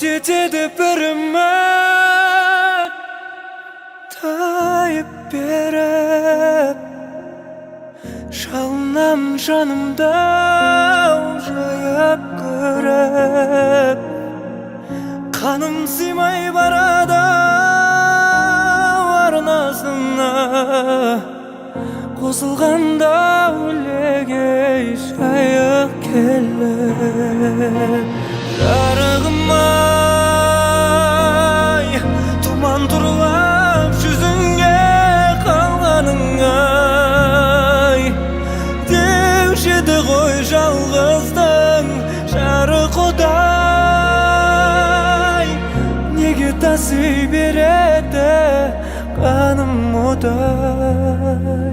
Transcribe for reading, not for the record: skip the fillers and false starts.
Өрт етеді бір үміт тайып беріп. Жалынам жанымды жайып көріп. Қаным сыймай барады арнасына. Қосылғанда өлегей жайық келіп. Жарығым ай, тұман тұрлап жүзіңе қалғаның ай. Деуші еді ғой жалғыздың жары құдай. Неге таси береді қаным удай?